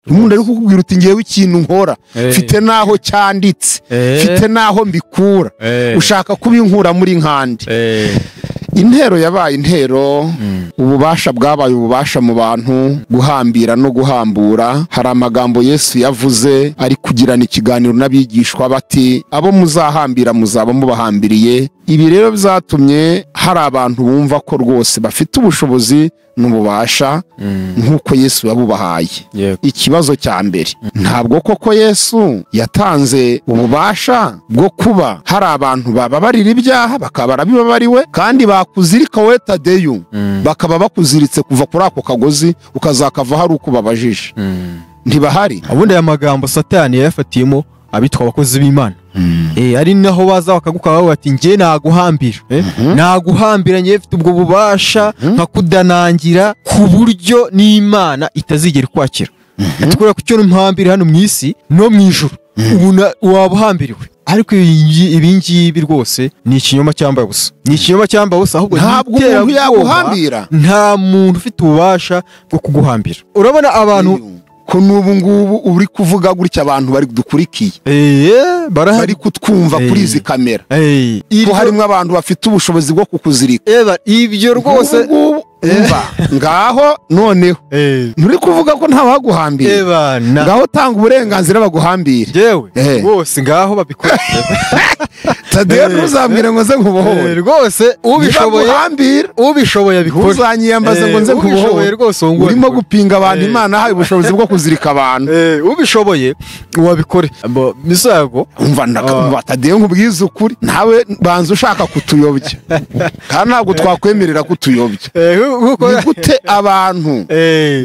Umuntu ari kukubwira uti ngewe ikintu nkora mfite naho cyanditse, mfite naho mbikura, ushaka kubinkura muri nkandi. Intero yabaye intero, ububasha bwabaye ububasha mu bantu, guhambira no guhambura. Hari amagambo Yesu yavuze ari kugirana ikiganiro n'abigishwa bati abo muzahambira muzaba mubahambiriye. Ibi rero byatumye hari abantu bumva ko rwose bafite ubushobozi n'ububasha nk'uko Yesu yabubahaye. Ikibazo cya mbere, ntabwo koko Yesu yatanze ububasha bwo kuba hari abantu bababarira ibyaha bakaba barabibabariwe, kandi bakuzirika we Tadeyo bakaba bakuziritse kuva kuri ako kagozi ukazakava hari uko babajije. Ntibahari. Ubundi aya magambo Satani yayafatiyemo abitwa abakozi b'Imana. Ari naho baza bakaguka bati nge naguhambira, naguhambira nge mfite ubwo bubasha nkakudanangira ku buryo n'Imana itazigera ikwakira. Atukura ku cyo mpambira hano mu isi no mu ijuru wabuhambiriwe. Ariko ibi ngibi rwose ni ikinyoma cyambaye ubusa, ni ikinyoma cyambaye ubusa. Ahubwo ntabwo umuntu yaguhambira, nta muntu ufite ububasha bwo kuguhambira. Urabona abantu ko n'ubu ngubu uri kuvuga gutya abantu bari dukurikiye, bari kutwumva kuri izi kamera, ko harimo abantu bafite ubushobozi bwo kukuzirika. Ibyo rwose umva ngaho noneho nturi kuvuga ko nta waguhambira, ngaho tanga uburenganzira baguhambire. Yewe rwose ngaho babikora. Tadeyo ntuzambwire ngo nze nkubohore rwose, ubishoboye ubishoboye abikora, ntuzanyiyambaze ngo nze nkubohore rwose. Urimo gupinga abantu, Imana ahaye ubushobozi bwo kuzirika abantu. Ubishoboye wabikore. Misago umva Tadeyo nkubwize ukuri, nawe banza ushaka kutuyobya, kandi ntabwo twakwemerera kutuyobya. Ni gute abantu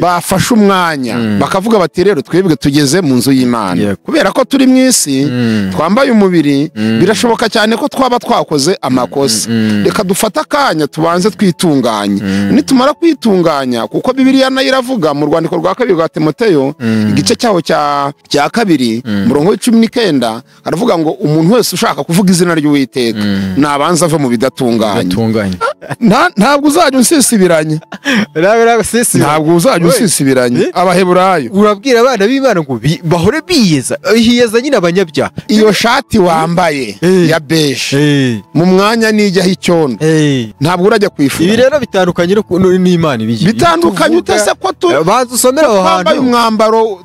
bafashe umwanya bakavuga bati rero twebwe tugeze mu nzu y'Imana, kubera ko turi mu isi twambaye umubiri, birashoboka cyane ko twaba twakoze amakosa, reka dufate akanya tubanze twitunganye. Nitumara kwitunganya, kuko Bibiliya nayo iravuga mu rwandiko rwa kabiri rwa Timoteyo igice cyaho cya kabiri murongo wa 19, aravuga ngo umuntu wese ushaka kuvuga izina ry'Uwiteka nabanza ave mu bidatunganye. Ntabwo uzajya unsisibiranya, ntabwo uzajya unsisibiranya. Abaheburayo urabwira abana b'Imana ngo bahore biyeza, hiyeza nyine abanyabyaha. Iyo shati wambaye ya beige mu mwanya nijyaho icyondo, ntabwo urajya kwifura. Ibi rero bitandukanye n'Imana, bitandukanye utese ko banza usomera aho hantu.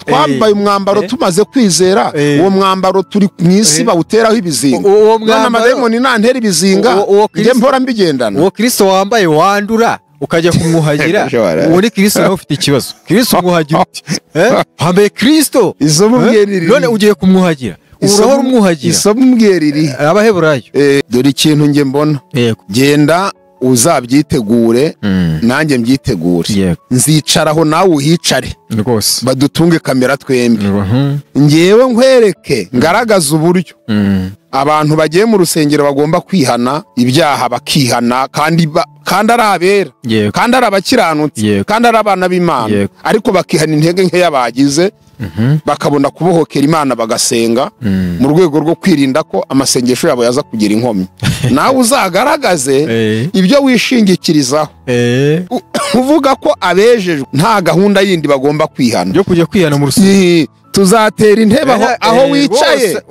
Twambaye umwambaro tumaze kwizera, uwo mwambaro turi mu isi bawuteraho ibizinga. None amadayimoni nantera ibizinga njye mpora mbigendana. Uwo Kristo wambaye wandura ukajya kumwuhagira, uwo ni Kristo nawe ufite ikibazo. Kristo umwuhagira uti wambaye Kristo none ugiye kumwuhagira, urahora umwuhagira. Isomo mbwira Abaheburayo. Dore ikintu nge mbona, genda uzabyitegure nanjye mbyitegure, nzicaraho nawe uhicare rwose, badutunge kamera twembi, ngewe nkwereke ngaragaza uburyo abantu bagiye mu rusengero bagomba kwihana ibyaha, bakihana kandi ari abera, kandi ari abakiranutsi, kandi ari abana b'Imana, ariko bakihana intege nkeya bagize, bakabona kubohokera Imana bagasenga mu rwego rwo kwirinda ko amasengesho yabo yaza kugira inkomyi. Nawe uzagaragaze ibyo wishingikirizaho uvuga ko abejejwe nta gahunda yindi bagomba kwihana yo kujya kwihana mu rusengero. Tuzatera intebe aho wicaye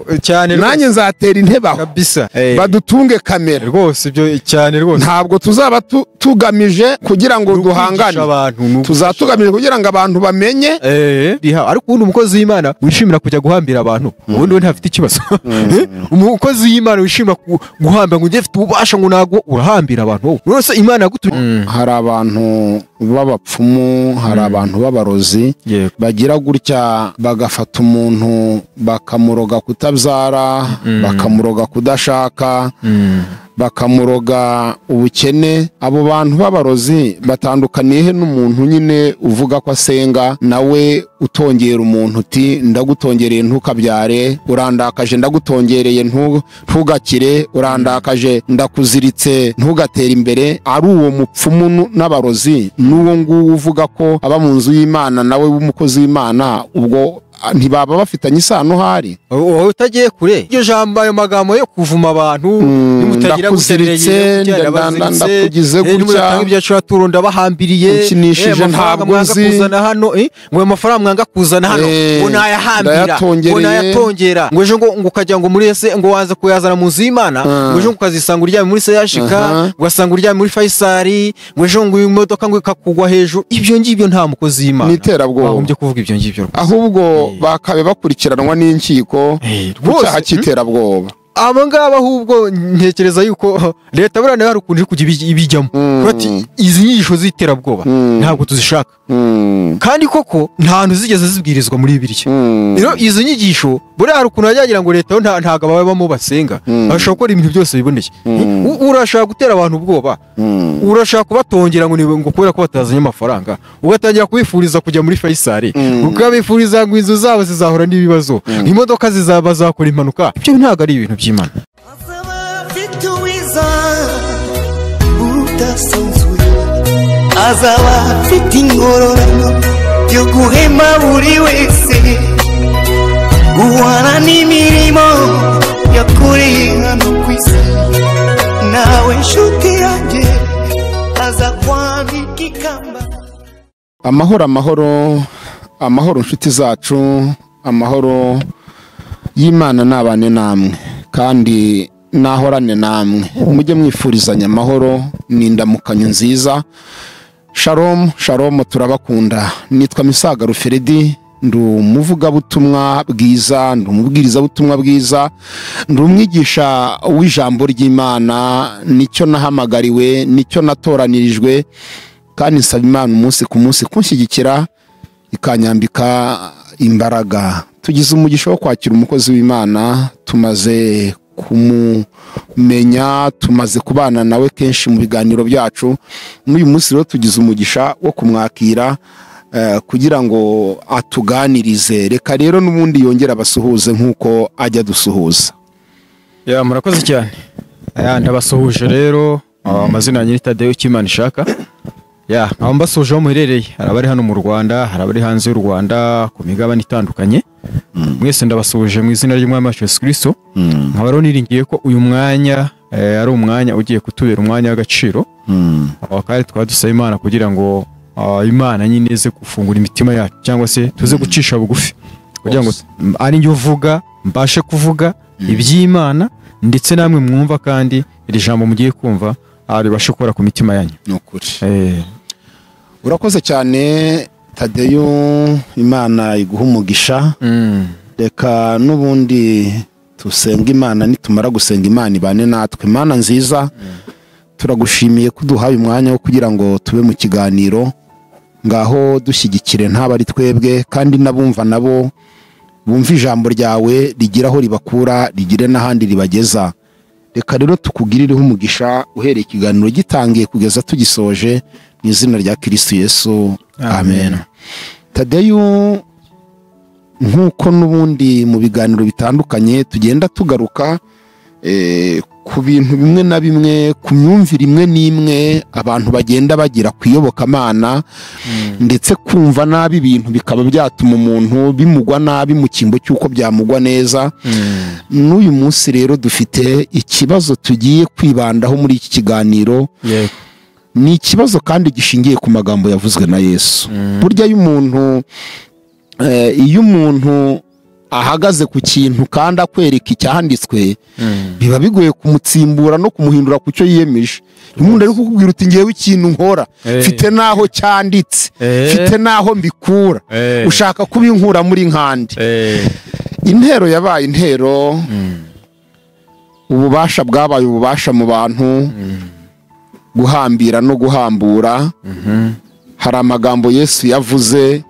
nanjye nzatera intebe aho kabisa, badutunge kamera rwose, ibyo cyane rwose. Ntabwo tuzaba tugamije kugira ngo duhangane, tuzaba tugamije kugira ngo abantu bamenye. Ariko ubundi umukozi w'Imana wishimira kujya guhambira abantu, ubundi we ntafite ikibazo. Umukozi w'Imana wishimira guhambira ngo njye mfite ububasha ngo nago urahambira abantu wowe rwose Imana yagutumye. Hari abantu b'abapfumu, hari abantu b'abarozi bagira gutya bagafata umuntu bakamuroga kutabyara, bakamuroga kudashaka, bakamuroga ubukene. Abo bantu b'abarozi batandukaniye he n'umuntu nyine uvuga ko asenga, nawe utongera umuntu uti ndagutongereye ntukabyare, urandakaje ndagutongereye ntugakire, urandakaje ndakuziritse ntugatere imbere. Ari uwo mupfumu n'abarozi n'uwo nguwo uvuga ko aba mu nzu y'Imana nawe w'umukozi w'Imana, ubwo ntibaba bafitanye isano hari. Wowe utagiye kure iryo jambo, ayo magambo yo kuvuma abantu, nimutagira gutereye, ndakugize gutya, ibyo turo ndabahambiriye, ukinishije ntabwo nzi kuzana hano, ngo ayo mafaranga mwanga kuzana hano ngo nayahambira, ngo nayatongera, ngo ejo ngo ukajya ngo muri ese ngo waza kuyazana mu nzu y'Imana, ngo ejo ukazisanga uryamye muri Seyashika, ugasanga uryamye muri Faisal, ngo ejo ngo imodoka ngo ikakugwa hejuru. Ibyo ngibyo nta mukozi w'Imana niterabwoba wagombye kuvuga ibyo ngibyo, ahubwo bakabe bakurikiranwa n'inkiko ku cyaha cy'iterabwoba. Abo ngabo ahubwo ntekereza yuko leta buriya nayo hari ukuntu iri kujya ibijyamo, ati izi nyigisho z'iterabwoba ntabwo tuzishaka, kandi koko nta hantu zigeze zibwirizwa muri Bibiliya. Rero izo nyigisho buriya hari ukuntu yagira ngo leta ntabwo ababamo basenga, bashobora gukora ibintu byose biboneye. Urashaka gutera abantu ubwoba, urashaka kubatongera ngo kubera ko batazanye amafaranga, ugatangira kubifuriza kujya muri Faisal, ukabifuriza ngo inzu zabo zizahora n'ibibazo, imodoka zizaba zakora impanuka. Ibyo ntabwo ari ibintu by'Imana. Azaba afite ingororano yo guhema buri wese, guhana n'imirimo yakoreye hano ku isi, nawe nshuti yanjye aza kwambika ikamba. Amahoro, amahoro, amahoro nshuti zacu, amahoro y'Imana nabane namwe kandi nahorane namwe, mujye mwifurizanya amahoro n'indamukanyo nziza. Shalom, shalom, turabakunda. Nitwa Misaga Ruferedi, ndi umuvugabutumwa bwiza, ndi umubwirizabutumwa bwiza, ndi umwigisha w'ijambo ry'Imana, nicyo nahamagariwe, nicyo natoranirijwe, kandi nsaba Imana umunsi ku munsi kunshyigikira ikanyambika imbaraga. Tugize umugisha wo kwakira umukozi w'Imana, tumaze kumumenya, tumaze kubana nawe kenshi mu biganiro byacu. N'uyu munsi rero tugize umugisha wo kumwakira kugira ngo atuganirize. Reka rero n'ubundi yongera abasuhuze nk'uko ajya dusuhuza. Ya, murakoze cyane. Ndabasuhuje rero, amazina yanjye ni Tadeyo Kimanishaka. Ya, nkaba mbasuhuje aho muherereye, hari abari hano mu Rwanda, hari abari hanze y'u Rwanda ku migabane itandukanye. Mwese ndabasuhuje mu izina ry'Umwami wacu Yesu Kristo. Nkaba rero niringiye ko uyu mwanya ari umwanya ugiye kutubera umwanya w'agaciro. Kandi twaba dusaba Imana kugira ngo Imana nyine ize gufungura imitima yacu, cyangwa se tuze gucisha bugufi kugira ngo ari njye uvuga mbashe kuvuga iby'Imana, ndetse namwe mwumva, kandi iri jambo mugiye kumva ribashe gukora ku mitima yanyu. Nukuri. Urakoze cyane Tadeyo, Imana iguha umugisha. Reka n'ubundi tusenga Imana, nitumara gusenga Imana ibane natwe. Imana nziza, turagushimiye kuduhaye umwanya wo kugira ngo tube mu kiganiro, ngaho dushyigikire ntaba ari twebwe, kandi n'abumva nabo bumva ijambo ryawe rigira aho ribakura, rigire n'ahandi ribageza. Reka rero tukugirireho umugisha uhereye ikiganiro gitangiye kugeza tugisoje, mu izina rya Kristo Yesu, amen. Tadeyo, nk'uko n'ubundi mu biganiro bitandukanye tugenda tugaruka ku bintu bimwe na bimwe, ku myumvire imwe n'imwe abantu bagenda bagira ku iyobokamana, ndetse kumva nabi ibintu bikaba byatuma umuntu bimugwa nabi mu cyimbo cy'uko byamugwa neza. N'uyu munsi rero dufite ikibazo tugiye kwibandaho muri iki kiganiro. Ni ikibazo kandi gishingiye ku magambo yavuzwe na Yesu. Burya iyo umuntu ahagaze ku kintu kandi akwereka icyanditswe, biba bigoye kumutsimbura no kumuhindura ku cyo yiyemeje. Umuntu ari kukubwira uti ngewe ikintu nkora mfite naho cyanditse, mfite naho mbikura, ushaka kubinkura muri nkandi. Intero yabaye intero, ububasha bwabaye ububasha mu bantu, guhambira no guhambura. Hari amagambo Yesu yavuze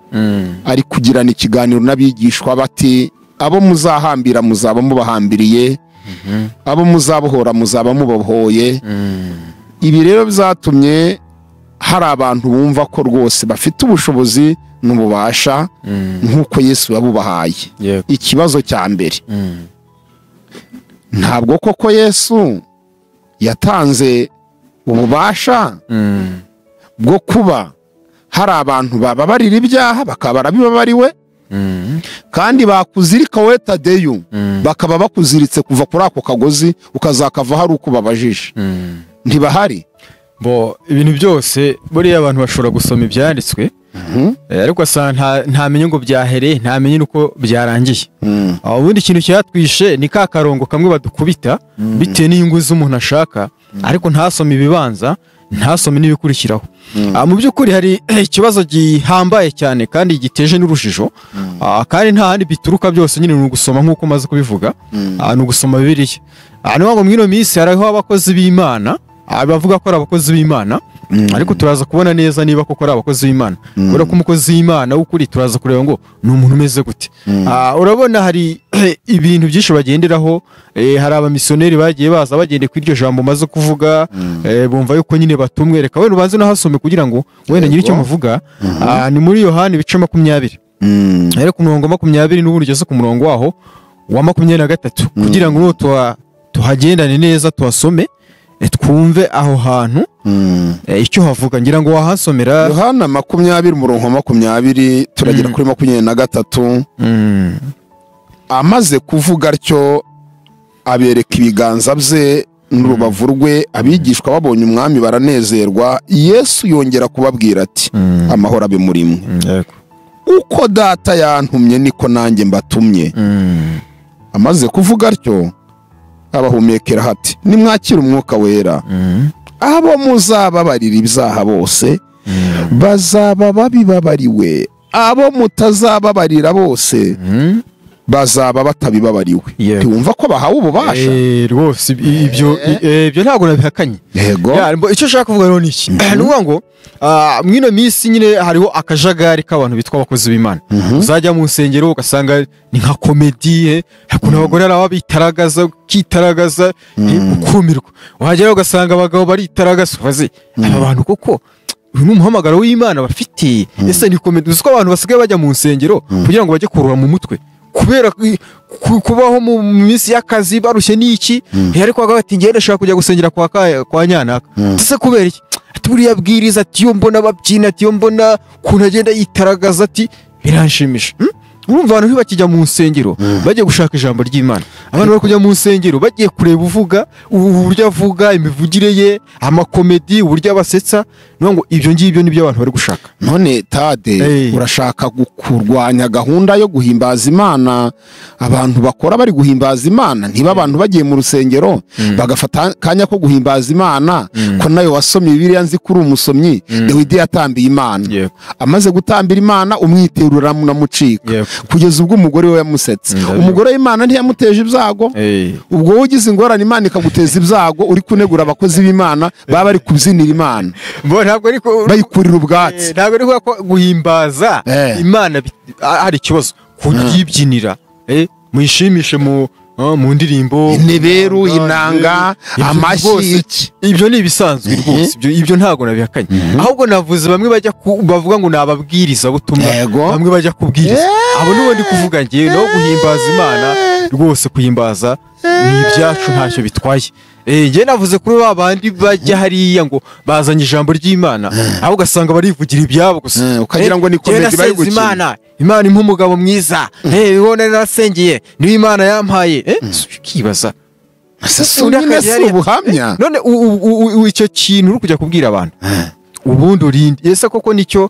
ari kugirana ikiganiro n'abigishwa bati abo muzahambira muzaba mubahambiriye, abo muzabohora muzaba mubohoye. Ibi rero byatumye hari abantu bumva ko rwose bafite ubushobozi n'ububasha nk'uko Yesu yabubahaye. Ikibazo cya mbere, ntabwo koko Yesu yatanze ububasha bwo kuba hari abantu bababarira ibyaha bakaba barabibabariwe, Kandi bakuzirika we Tadeyo, bakaba bakuziritse kuva kuri ako kagozi ukazakava hari uko babajije. Ntibahari. Bo ibintu byose buriya abantu bashobora gusoma ibyanditswe, ariko asanga ntamenye ngo byahereye, ntamenye nuko byarangiye. Ubundi ikintu cyatwishe ni ka karongo kamwe badukubita bitewe n'inyungu z'umuntu ashaka, ariko ntasome ibibanza, ntasome n'ibikurikiraho. Mu by'ukuri hari ikibazo gihambaye cyane kandi giteje n'urujijo, kandi nta handi bituruka, byose nyine ni ugusoma nk'uko maze kubivuga, ni ugusoma Bibiliya. Niyo ngo mwino minsi hariho abakozi b'Imana bavuga ko ari abakozi b'Imana, ariko turaza kubona neza niba koko ari abakozi b'Imana. Kubera ko umukozi w'Imana w'ukuri turaza kureba ngo ni umuntu umeze gute. Urabona hari ibintu byinshi bagenderaho, hari abamisiyoneri bagiye baza bagendeye kuri iryo jambo maze kuvuga, bumva yuko nyine batumwe. Reka wenda ubanze unahasome kugira ngo wenda nyiri icyo muvuga. Ni muri Yohani ibice 20, ariko ku murongo 20 n'ubundi ugeze ku murongo waho wa 23, kugira ngo tuhagendane neza, tuhasome, twumve aho hantu icyo havuga. Ngira ngo wahasomera Yohana 20 umurongo 20 turagera kuri 23. Amaze kuvuga atyo abereka ibiganza bye n'urubavu rwe, abigishwa babonye umwami baranezerwa. Yesu yongera kubabwira ati amahoro abe muri mwe, uko data yantumye niko nanjye mbatumye. Amaze kuvuga atyo abahumekera hati nimwakira umwuka wera, abo muzababarira ibyaha bose bazaba babibabariwe, abo mutazababarira bose bazaba batabibabariwe. Ntiwumva ko bahawe ububasha? Rwose ibyo ntabwo nabihakanye. Yego. Icyo nshaka kuvuga rero ni iki, ni ukuvuga ngo mwino minsi nyine hariho akajagari k'abantu bitwa abakozi b'Imana. Uzajya mu nsengero ugasanga ni nka komedi, ukuntu abagore ari ababitaragaza, ukitaragaza ukumirwa. Wagera ugasanga abagabo baritaragaza, ubaze aba bantu koko uyu ni umuhamagaro w'Imana bafite? Ese ni komedi? Uzi ko abantu basigaye bajya mu nsengero kugira ngo bajye kuruhura mu mutwe, kubera kubaho mu minsi y'akazi barushye n'iki, ariko bakavuga bati ngende ndashaka kujya gusengera kwa Nyanaka. Ese kubera iki? Ati buriya bwiriza, ati iyo mbona babyina, ati iyo mbona ukuntu agenda yitaragaza, ati biranshimisha. Urumva abantu ntibakijya mu nsengero bagiye gushaka ijambo ry'Imana. Abantu bari kujya mu nsengero bagiye kureba uvuga, uburyo avuga, imivugire ye, amakomedi, uburyo abasetsa. Niyo ngo ibyo ngibyo nibyo abantu bari gushaka. None Tade, urashaka kurwanya gahunda yo guhimbaza Imana abantu bakora bari guhimbaza Imana? Ntiba abantu bagiye mu rusengero bagafata kanya ko guhimbaza Imana, ko nayo wasomye Bibiliya nzi kuri umusomyi, Dawidi yatambiye Imana. Amaze gutambira Imana umwiterura munamucika, kugeza ubwo umugore we yamusetse. Umugore w'Imana ntiyamuteje ibyago. Ubwo wowe ugize ingorane Imana ikaguteza ibyago, uri kunegura abakozi b'Imana baba bari kubyinira Imana, bayikurira ubwatsi. Ntabwo ari ko guhimbaza Imana ari ikibazo, kuyibyinira muyishimishe mu ndirimbo, ineberu, inanga, amashyi, ibyo ni ibisanzwe rwose. Ibyo ntabwo nabihakanye. Ahubwo navuze bamwe bajya bavuga ngo nababwiriza butumwa, bamwe bajya kubwiriza, abo nibo ndi kuvuga ngiye no guhimbaza Imana. Rwose kuhimbaza ni ibyacu ntacyo bitwaye. Ngiye navuze kuri ba bandi bajya hariya ngo bazanye ijambo ry'Imana, aho ugasanga barivugira ibyabo gusa, ukagira ngo ni komedi bari gukina. Imana impa umugabo mwiza, uwo nari narasengeye niwe Imana yampaye. Ukibaza si ubuhamya? None icyo kintu uri kujya kubwira abantu ubundi urinde ese koko nicyo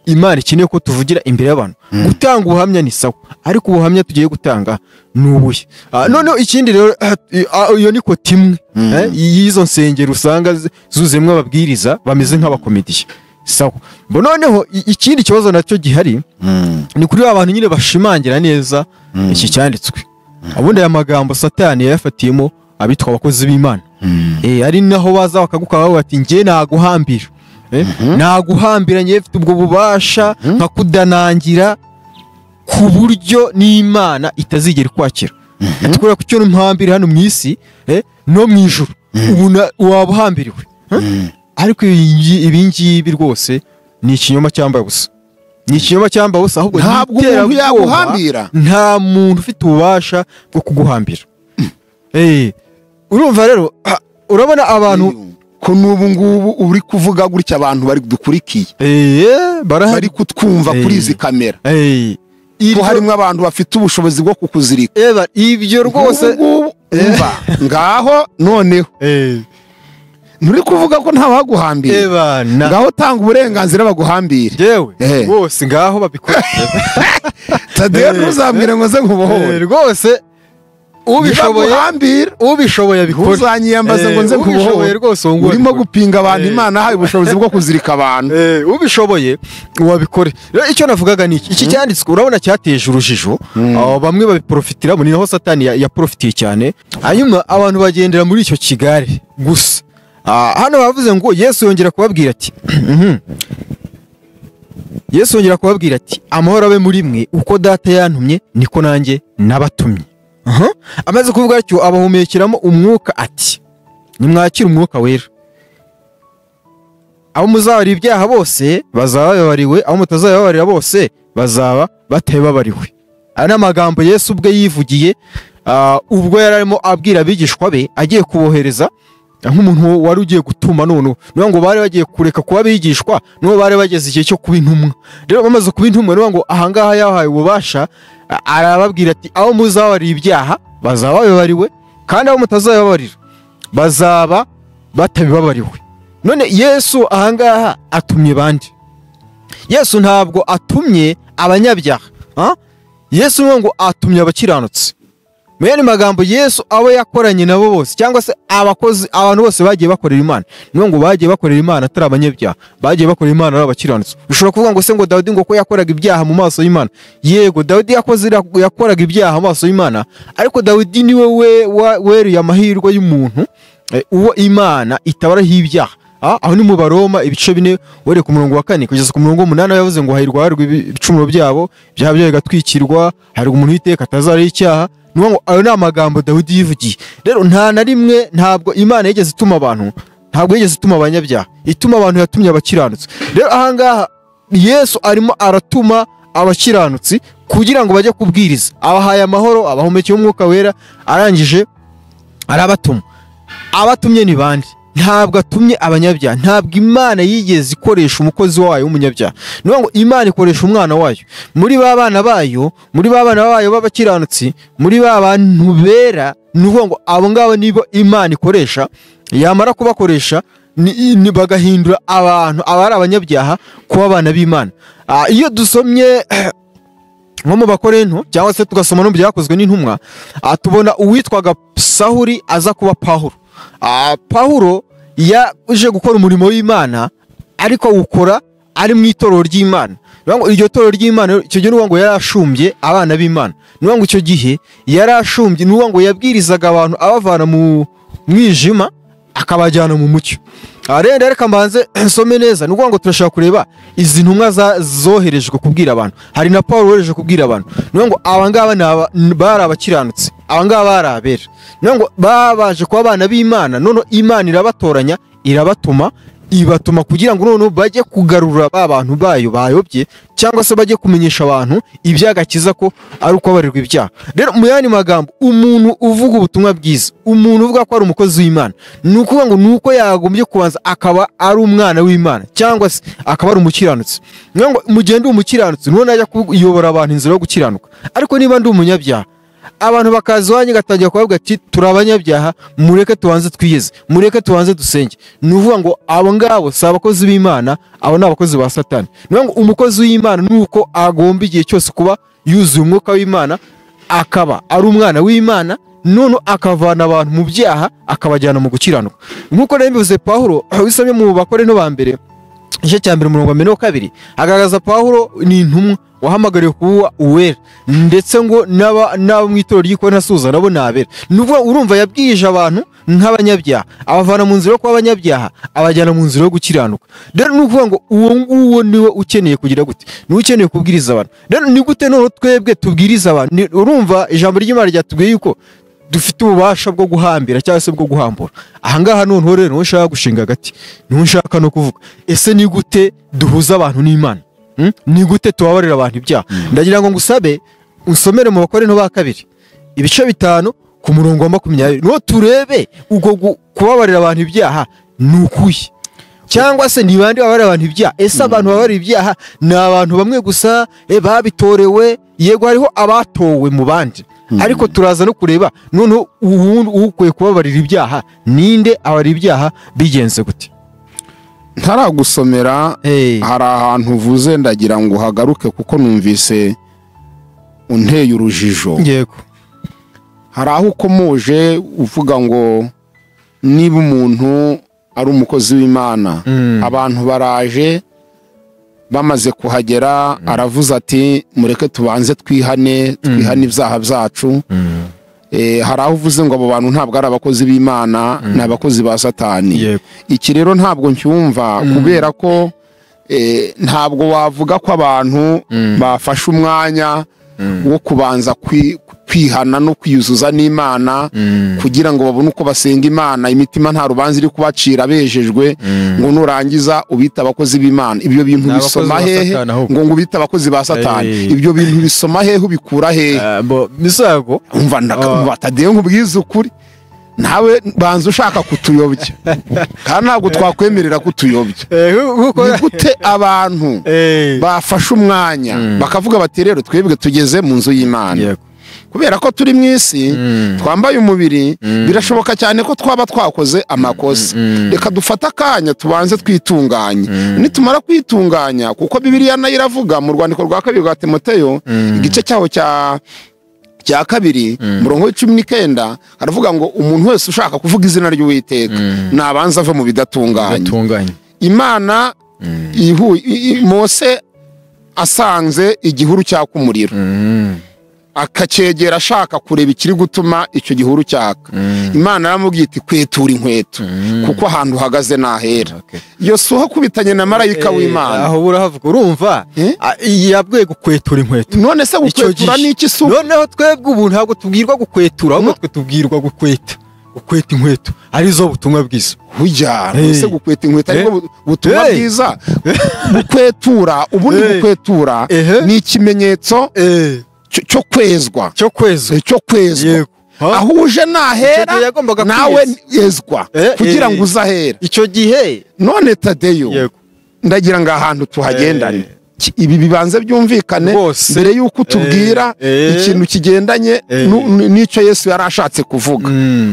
Imana ikeneye ko tuvugira imbere y'abantu? Gutanga ubuhamya ni sawa, ariko ubuhamya tugiye gutanga ni ubuhe? Noneho ikindi rero, iyo ni koti imwe y'izo nsengero usanga zuzuyemo ababwiriza bameze nk'abakomediye. Sawa. Noneho ikindi kibazo nacyo gihari ni kuri abantu nyine bashimangira neza iki cyanditswe. Ubundi aya magambo Satani yayafatiyemo abitwa abakozi b'Imana. Ari naho baza bakagukaba bati ngiye naguhambira. Naguhambira ngiye mfite ubwo bubasha nkakudanangira ku buryo n'Imana itazigera ikwakira. Ati kubera ko icyo mpambira hano mu isi no mu ijuru ubu waba uhambiriwe. Ariko ibi ngibi rwose ni ikinyoma cyambaye ubusa. Ni ikinyoma cyambaye ubusa, ahubwo ntabwo umuntu yaguhambira. Nta muntu ufite ububasha bwo kuguhambira. Urumva rero, urabona abantu ko n'ubu ngubu uri kuvuga gutya abantu bari dukurikiye, bari kutwumva kuri izi kamera. Ko harimo abantu bafite ubushobozi bwo kukuzirika. Ibyo rwose umva ngaho noneho nturi kuvuga ko nta baguhambira, ngaho tanga uburenganzira baguhambire. Yewe rwose ngaho babikora. Tadeyo ntuzambwire ngo nze nkubohore rwose, ubishoboye abikora, ntuzanyiyambaze ngo nze nkubohore rwose. Urimo gupinga abantu, Imana ahaye ubushobozi bwo kuzirika abantu. Ubishoboye wabikore. Rero icyo navugaga ni iki cyanditswe urabona cyateje urujijo, bamwe babiprofitiramo, ni naho Satani yaprofitiye cyane, hanyuma abantu bagendera muri icyo kigare gusa. Hano bavuze ngo Yesu yongera kubabwira ati Yesu yongera kubabwira ati amahoro abe muri mwe, uko data yantumye niko nanjye nabatumye. Amaze kuvuga atyo abahumekeramo umwuka ati nimwakire umwuka wera, abo muzabarira ibyaha bose bazaba bababariwe, abo mutazababarira bose bazaba batababariwe. Aya ni amagambo Yesu ubwe yivugiye ubwo yari arimo abwira abigishwa be agiye kubohereza nk'umuntu wari ugiye gutuma. None niyo ngo bari bagiye kureka kuba abigishwa, nibo bari bageze igihe cyo kuba intumwa. Rero bamaze kuba intumwa, niyo ngo ahangaha yahaye ububasha, arababwira ati aho muzabarira ibyaha bazaba babibariwe, kandi abo mutazababarira bazaba batabibabariwe. None Yesu ahangaha atumye bande? Yesu ntabwo atumye abanyabyaha, Yesu niyo ngo atumye abakiranutsi. Mu yandi magambo Yesu abo yakoranye nabo bose, cyangwa se abakozi, abantu bose bagiye bakorera Imana, niyo ngo bagiye bakorera Imana atari abanyabyaha, bagiye bakorera Imana ari abakiranutsi. Ushobora kuvuga ngo se ngo Dawidi ngo ko yakoraga ibyaha mu maso y'Imana. Yego Dawidi yakoraga ibyaha mu maso y'Imana, ariko Dawidi niwe weruye amahirwe y'umuntu uwo Imana itabaraho ibyaha. Aho ni mu Baroma ibice 4 were ku murongo wa 4 kugeza ku murongo wa 8 yavuze ngo hahirwa abarwa ibicumuro byabo, ibyaha byabo bigatwikirwa, hahirwa umuntu witeka atazari icyaha. Nuwo ayo ni amagambo Dawidi yivugiye. Rero nta na rimwe ntabwo Imana yigeze ituma abantu, ntabwo yigeze ituma abanyabyaha, ituma abantu yatumye abakiranutsi. Rero ahangaha Yesu arimo aratuma abakiranutsi kugira ngo bajye kubwiriza, abahaye amahoro, abahumekeye umwuka wera, arangije arabatuma. Abatumye ni bande? Ntabwo atumye abanyabyaha, ntabwo Imana yigeze ikoresha umukozi wayo w'umunyabyaha. Niyo ngo Imana ikoresha umwana wayo muri ba bana bayo, muri ba bana bayo b'abakiranutsi, muri ba bantu bera. Ni ngo abo ngabo nibo Imana ikoresha, yamara kubakoresha ni bagahindura abantu abari abanyabyaha kuba abana b'Imana. Iyo dusomye nko mu Bakorinto cyangwa se tugasoma no byakozwe n'intumwa, tubona uwitwaga Sawuli aza kuba Pawulo. Pawulo yaje gukora umurimo w'Imana, ariko awukora ari mu itorero ry'Imana. Iryo torero ry'Imana icyo gihe ngo yarashumbye abana b'Imana. Ngo icyo gihe yarashumbye, ngo yabwirizaga abantu abavana mu mwijima akabajyana mu mucyo. Rero reka mbanze nsome neza, ni ngo turashaka kureba izi ntumwa zoherejwe kubwira abantu. Hari na Pawulo wohereje kubwira abantu. Ngo aba ngaba bari abakiranutsi, aba ngaba bari abera. Ngo babaje kuba abana b'Imana, none Imana irabatoranya, irabatuma, ibatuma kugira ngo none bajye kugarura ba bantu bayo bayobye, cyangwa se bajye kumenyesha abantu ibyagakiza ko ari uko babarirwa ibyaha. Rero mu yandi magambo, umuntu uvuga ubutumwa bwiza, umuntu uvuga ko ari umukozi w'Imana, ni ukuvuga ngo nuko yagombye kubanza akaba ari umwana w'Imana, cyangwa se akaba ari umukiranutsi. Ngo mugende umukiranutsi none ajya kuyobora abantu inzira yo gukiranuka. Ariko niba ndi umunyabyaha, abantu bakaza iwanjye gatangira kubavuga ati turi abanyabyaha, mureke tubanze twiyeze, mureke tubanze dusenge. Ni ukuvuga ngo abo ngabo si abakozi b'Imana, abo ni abakozi ba Satani. Ni ngo umukozi w'Imana nuko agomba igihe cyose kuba yuzuye umwuka w'Imana, akaba ari umwana w'Imana, none akavana abantu mu byaha akabajyana mu gukiranuka. Nkuko rero bivuze Pawulo wisomye mu Bakorinto ba mbere igice cya mbere umurongo wa 2 agaragaza Pawulo ni intumwa wahamagariwe kuba uwera, ndetse ngo n'abo mu itorero ry'Ikorinto asuza nabo nabera. Nubwo urumva yabwije abantu nk'abanyabyaha, abavana mu nzira yo kuba abanyabyaha, abajyana mu nzira yo gukiranuka. Rero ni ukuvuga ngo uwo nguwo niwe ukeneye kugira gute, niwe ukeneye kubwiriza abantu. Rero ni gute none twebwe tubwiriza abantu? Urumva ijambo ry'Imana ryatubwiye yuko dufite ububasha bwo guhambira cyangwa se bwo guhambura. Ahangaha noneho rero niho nshaka gushinga agati, niho nshaka no kuvuga ese ni gute duhuza abantu n'Imana? Ni gute tubabarira abantu ibyaha? Ndagira ngo ngusabe usomere mu Bakorinto ba kabiri ibice 5 ku murongo wa 20, no turebe ubwo kubabarira abantu ibyaha ni ukuye. Cyangwa se ni bande babarira abantu ibyaha? Ese abantu babarira ibyaha ni abantu bamwe gusa babitorewe? Yego hariho abatowe mu bandi, ariko turaza no kureba noneho ukwiye kubabarira ibyaha ninde, abarira ibyaha bigenze gute? Ntaragusomera hari ahantu uvuze ndagira ngo uhagaruke kuko numvise unteye urujijo. Yego. Hari aho ukomoje uvuga ngo niba umuntu ari umukozi w'Imana, abantu baraje bamaze kuhagera aravuze ati mureke tubanze twihane, twihane ibyaha byacu. Hari aho uvuze ngo abo bantu ntabwo ari abakozi b'Imana, ni abakozi ba Satani. Iki rero ntabwo ncyumva kubera ko ntabwo wavuga ko abantu bafashe umwanya wo kubanza kwihana no kwiyuzuza n'Imana kugira ngo babone uko basenga Imana, imitima nta rubanza iri kubacira bejejwe, ngo nurangiza ubita abakozi b'Imana. Ibyo bintu bisoma hehe? Ngo ubita abakozi ba Satani. Ibyo bintu bisoma hehe, ubikura hehe? Misago umva ndakumva Tadeyo nkubwiza ukuri, nawe banza ushaka kutuyobya, kandi ntabwo twakwemerera kutuyobya. Ni gute abantu bafashe umwanya bakavuga bati rero twebwe tugeze mu nzu y'Imana, kubera ko turi mu isi twambaye umubiri, birashoboka cyane ko twaba twakoze amakosa, reka dufate akanya tubanze twitunganye. Nitumara kwitunganya, kuko Bibiliya nayo iravuga mu rwandiko rwa kabiri rwa Timoteyo igice cyaho cya kabiri murongo 19 aravuga ngo umuntu wese ushaka kuvuga izina ry'Uwiteka nabanza ava mu bidatunganye. Imana Mose asanze igihuru cyaka umuriro, akacyegera ashaka kureba ikiri gutuma icyo gihuru cyaka. Imana yaramubwiye iti kwetura inkweto kuko ahantu uhagaze nahera. Yosuwa akubitanye na marayika w'Imana. Aho urahavuga urumva yabwiye gukwetura inkweto. None se gukwetura ni iki? Noneho twebwe ubu ntabwo tubwirwa gukwetura, ahubwo twe tubwirwa gukweta, gukweta inkweto arizo butumwa bwiza. Hujya ese gukweta inkweto ariko butumwa bwiza? Gukwetura ubundi gukwetura ni ikimenyetso cyo kwezwa, cyo kwezwa, cyo kwezwa. Aho uje nahera nawe yezwa kugira ngo uzahera icyo gihe. None Tadeyo ndagira ngo ahantu tuhagendane, ibi bibanze byumvikane mbere yuko tubwira ikintu kigendanye n'icyo Yesu yari ashatse kuvuga,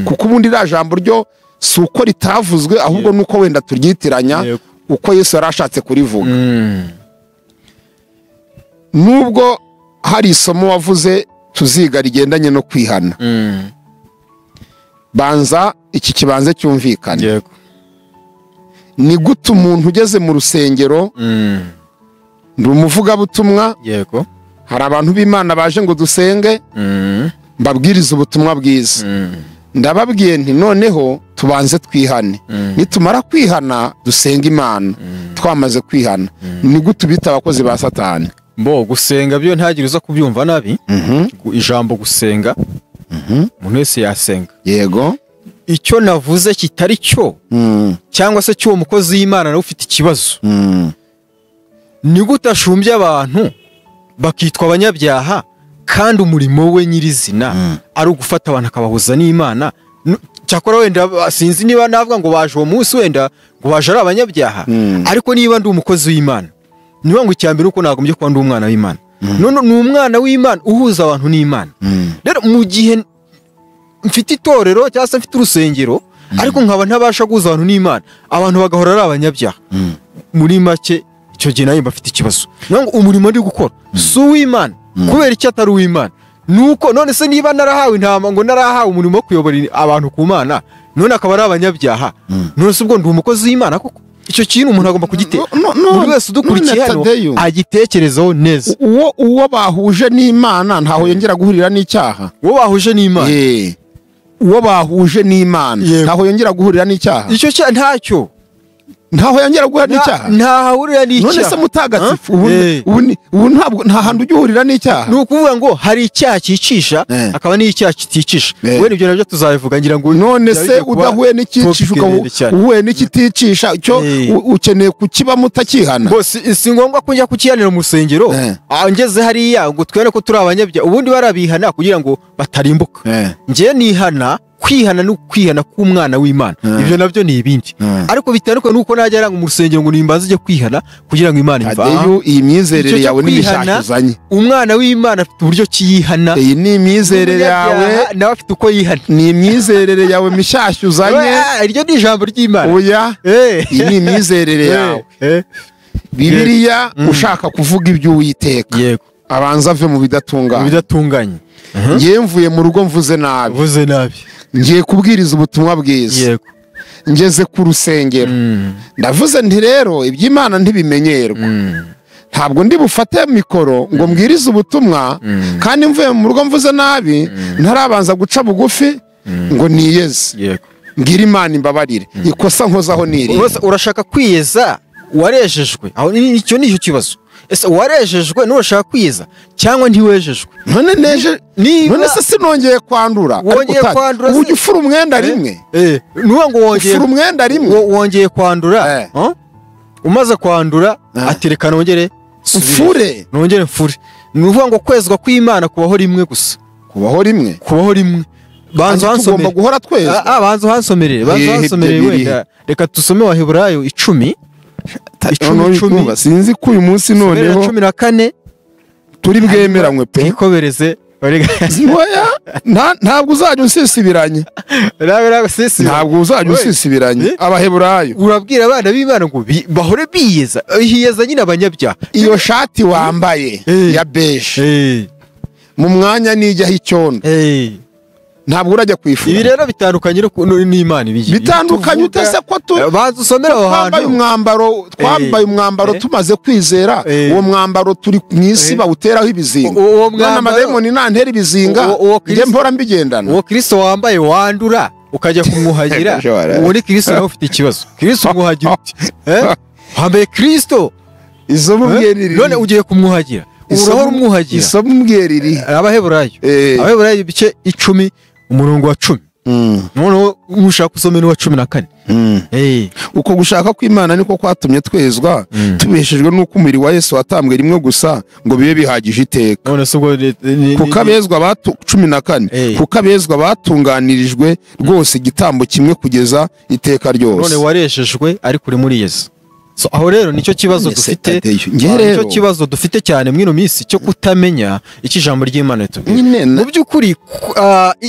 kuko ubundi iriya jambo ryo si uko ritavuzwe, ahubwo nuko wenda turyitiranya uko Yesu yari ashatse kurivuga. Nubwo hari isomo wavuze tuziga rigendanye no kwihana, banza iki kibanze cyumvikane. Ni gute umuntu ugeze mu rusengero, ndi umuvugabutumwa, hari abantu b'Imana baje ngo dusenge, mbabwiriza ubutumwa bwiza, ndababwiye nti noneho tubanze twihane, nitumara kwihana dusenge Imana twamaze kwihana. Ni gute ubita abakozi ba Satani? Mbo gusenga byo ntagire uza kubyumva nabi. Ijambo gusenga umuntu wese yasenga. Yego. Icyo navuze kitari cyo cyangwa se cy'uwo mukozi w'Imana nawe ufite ikibazo, ni gute ashumbye abantu bakitwa abanyabyaha kandi umurimo we nyirizina ari ugufata abantu akabahuza n'Imana? Cyakora wenda sinzi niba navuga ngo baje uwo munsi wenda ngo baje ari abanyabyaha, ariko niba ndi umukozi w'Imana, niba ngo icyambere uko nagombye kuba ndi umwana w'Imana. None ni umwana w'Imana uhuza abantu n'Imana. Rero mu gihe mfite itorero cyangwa se mfite urusengero ariko nkaba ntabasha guhuza abantu n'Imana, abantu bagahora ari abanyabyaha, muri make icyo gihe nayo mbafite ikibazo. Ngo umurimo ndi gukora si uw'Imana. Kubera icyo atari uw'Imana nuko none se niba narahawe intama ngo narahawe umurimo wo kuyobora abantu ku Mana, none akaba ari abanyabyaha, none se ubwo ndi umukozi w'Imana koko? Icyo kintu umuntu agomba kugitera, buri wese udukurikiye hano agitekerezaho neza. Uwo bahuje n'Imana ntaho yongera guhurira n'icyaha. Uwo bahuje n'Imana, uwo bahuje n'Imana ntaho yongera guhurira n'icyaha. Icyo cyaha ntacyo, ntaho yongera guhurira n'icyaha, ntahahurira n'icyaha. None se mutagatifu ubu ntabwo nta hantu ujya uhurira n'icyaha. Ni ukuvuga ngo hari icyaha cyicisha akaba n'icyaha kiticisha. Wenda ibyo nabyo tuzabivuga ngira ngo. None se udahuye n'ikicisha uhuye n'ikiticisha cyo ukeneye kukibamo utakihana? Si ngombwa ko njya kukihanira mu rusengero, ngeze hariya ngo twere ko turi abanyabyaha. Ubundi barabihana kugira ngo batarimbuka. Njye nihana Kwihana no kwihana k'umwana w'Imana ibyo nabyo ni ibindi, ariko bitandukanye nuko najya aranga mu rusengero ngo nimbanze ujye kwihana kugira ngo Imana imva. Tadeyo, iyi myizerere yawe n'imishakuzanye. Umwana w'Imana afite uburyo kiyihana. Iyi ni imyizerere yawe, nawe afite uko yihana. Ni imyizerere yawe mishyashya uzanye. Iryo ni ijambo ry'Imana. Oya, iyi ni imyizerere yawe. Bibiliya ushaka kuvuga ibyo Uwiteka, yego, abanza ave mu bidatunganye. Bidatunganye. Ngiye mvuye mu rugo mvuze nabi. Mvuze nabi. Ngiye kubwiriza ubutumwa bwiza. Yego. Ngeze ku rusengero. Ndavuze nti rero iby'Imana ntibimenyerwa. Ntabwo ndi bufate mikoro ngo mbwirize ubutumwa kandi mvuye mu rugo mvuze nabi, ntarabanza guca bugufi ngo niyeze. Yego. Ngira Imana imbabarire. Ikosa nkozaho niri. Urashaka kwiyeza warejejwe. Aho icyo ni cyo kibazo. Ese warejejwe n'urashaka kwiyeza cyangwa ntiwejejwe? None neje, none se sinongeye kwandura. Wongeye kwandura. Ujya ufura umwenda rimwe. Nuwa ngo wongeye ufura umwenda rimwe. Wongeye kwandura. Umaze kwandura atereka nongere mfure. Nongere mfure. Nuvuga ngo kwezwa kw'Imana kubaho rimwe gusa. Kubaho rimwe. Kubaho rimwe. Banza hansomere. Tugomba guhora twezwa. Banza hansomerere. Banza hansomerere wenda. Reka tusome wa Heburayo 10. Icumi. Sinzi ko uyu munsi noneho 14 turi bwemeranywe pe. Ikobereze. Oya, ntabwo uzajya usisibiranye. Ntabwo uzajya usisibiranye. Abaheburayo urabwira abana b'Imana ngo bahore biyeza. Hiyeza nyine abanyabyaha. Iyo shati wambaye ya beige mu mwanya nijyaho icyondo, ntabwo urajya kwifura. Ibi rero bitandukanye n'Imana ibigi. Bitandukanye utese ko banza usomera aho hantu. Twambaye umwambaro tumaze kwizera. Uwo mwambaro turi mu isi bawuteraho ibizinga. Uwo mwambaro amadayimoni nantera ibizinga njye mpora mbigendana. Uwo Kristo wambaye wandura ukajya kumwuhagira, uwo ni Kristo nawe ufite ikibazo. Kristo umwuhagira uti? Wambaye Kristo isomo mbwiriri, none ugiye kumwuhagira. Urahora umwuhagira. Isomo mbwiriri. Abaheburayo. Abaheburayo ibice 10 umurongo wa 10. Noneho ushaka usome n'uwa 14. Uko gushaka kw'Imana niko kwatumye twezwa, tubeshejwe n'uko umubiri wa Yesu watambwe rimwe gusa ngo bibe bihagije iteka. None se ubwo kuko abezwa 14, kuko abezwa batunganirijwe rwose igitambo kimwe kugeza iteka ryose. None wareshejwe ariko uri muri Yesu. So aho rero nicyo kibazo dufite, nicyo kibazo dufite cyane mwino minsi cyo kutamenya iki ijambo ry'Imana ritubwira. Mu by'ukuri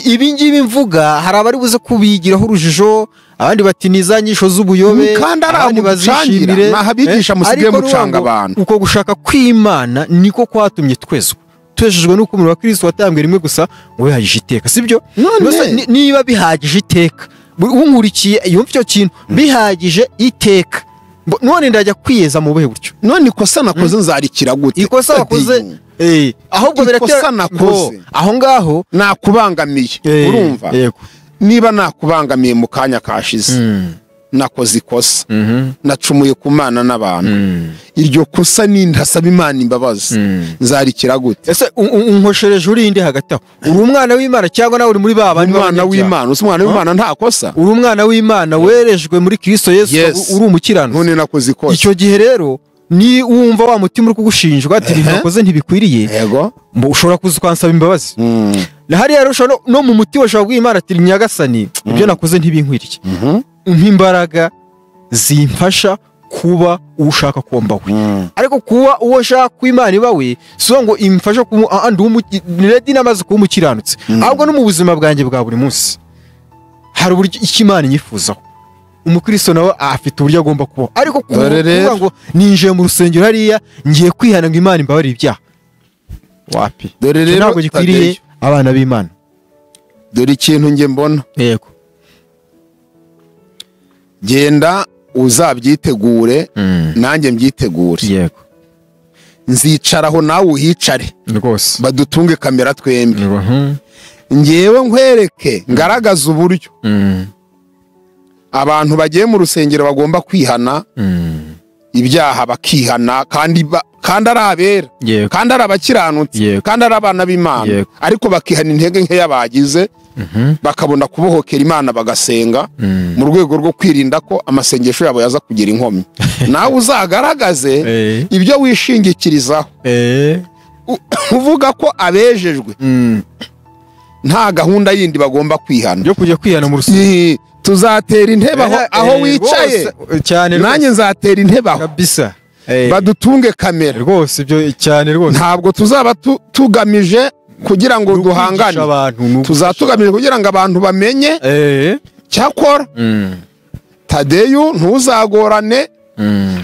ibi ngibi mvuga hari abari buze kubigiraho urujijo, abandi bati nizanyisho z'ubuyobe, kandi abandi bazishimire, nahabigisha musigaye mucanga abantu. Uko gushaka kw'Imana niko kwatumye twezwa. Twejejwe n'uko umubiri wa Kristo watambwe rimwe gusa ngo bihagije iteka, sibyo? Niba bihagije iteka, unkurikiye yumva icyo kintu bihagije iteka. None ndajya kwiyeza mu buhe buryo? None ikosa nakoze nzarikira gute? Ikosa wakoze ahubwo biratera nakoze aho ngaho nakubangamiye, urumva? Niba nakubangamiye mu kanya kashize, nakoze ikosa, nacumuye ku Mana n'abantu, iryo kosa ni ndasaba Imana imbabazi, nzarikira gute? Ese unkoshereje uri inde hagati aho? Uri umwana w'Imana cyangwa nawe uri muri ba bandi? Umwana w'Imana, usi umwana w'Imana nta kosa. Uri umwana w'Imana werejwe muri Kristo Yesu, uri umukiranutsi. None nakoze ikosa. Icyo gihe rero ni wumva wa mutima uri kugushinjwa ati ibintu wakoze ntibikwiriye, yego, ushobora kuza ukansaba imbabazi. Na hariya rero no mu mutima ushobora kubwira Imana ati Nyagasani, ibyo nakoze ntibinkwiriye, umpa imbaraga zimfasha kuba uwo ushaka kuba we. Ariko kuba uwo ushaka ko Imana iba we si ngo imfasha kuba ndi namaze kuba umukiranutsi, ahubwo no mu buzima bwanjye bwa buri munsi hari uburyo icyo Imana inyifuzaho. Umukristo nawe afite uburyo agomba kubaho. Ariko kuvuga ngo ninjiye mu rusengero hariya ngiye kwihana ngo Imana imbabarire ibyaha, wapi? Dore rero ntabwo gikwiriye abana b'Imana. Dore ikintu nge mbona. Yego. Genda uzabyitegure, nanjye mbyitegure. Yego. Nzicaraho nawe uhicare. Rwose. Badutunge kamera twembi. Ngewe nkwereke ngaragaza uburyo abantu bagiye mu rusengero bagomba kwihana ibyaha, bakihana kandi ari abera, kandi ari abakiranutsi, kandi ari abana b'Imana, ariko bakihana intege nkeya bagize, bakabona kubohokera Imana bagasenga mu rwego rwo kwirinda ko amasengesho yabo yaza kugira inkomyi. Nawe uzagaragaze ibyo wishingikirizaho uvuga ko abejejwe Nta gahunda yindi bagomba kwihana yo kujya kwihana mu rusengero. Tuzatera intebe aho wicaye cyane, nanjye nzatera intebe aho kabisa, badutunge kamera rwose, ibyo cyane rwose. Ntabwo tuzaba tugamije kugira ngo duhangane, tuzaba tugamije kugira ngo abantu bamenye. Cyakora Tadeyo ntuzagorane,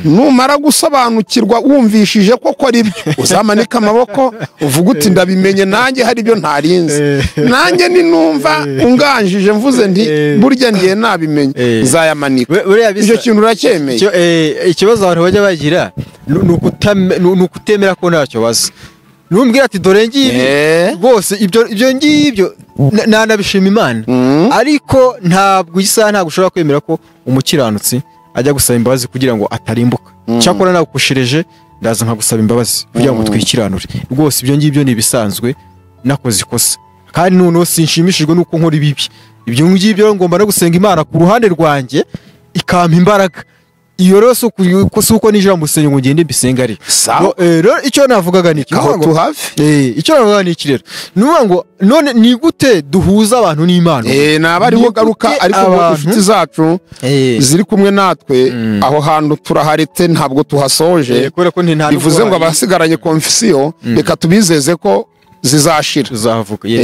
numara gusobanukirwa wumvishije ko kora ibyo uzamanika amaboko uvuga uti ndabimenye, nanjye hari ibyo ntarinze, nanjye ninumva unganjije mvuze nti burya ngiye nabimenye nzayamanika. Icyo kintu uracyemeye? Ikibazo abantu bajya bagira ni ukutemera ko ntacyo bazi. Numbwira ati dore ngibi rwose, ibyo ngibyo nanabishima Imana, ariko ntabwo isaha ntabwo ushobora kwemera ko umukiranutsi ajya gusaba imbabazi kugira ngo atarimbuka. Cyakora nagukushireje ndaza nkagusaba imbabazi kugira ngo twikiranure. Rwose ibyo ngibyo ni ibisanzwe, nakoze ikosa kandi noneho sinshimishijwe nuko nkora ibibi. Ibyo ngibyo ngomba no gusenga Imana ku ruhande rwanjye ikampa imbaraga. Iyo rero si uko ninjira mu rusengero ngo ngende mbisenga ari. Rero icyo navugaga ni iki? Icyo navugaga ni iki rero? Ni ukuvuga ngo none ni gute duhuza abantu n'Imana? Naba ariho garuka, ariko inshuti zacu ziri kumwe natwe aho hantu turaharetse ntabwo tuhasoje. Bivuze ngo abasigaranye konfisiyo reka tubizeze ko zizashira,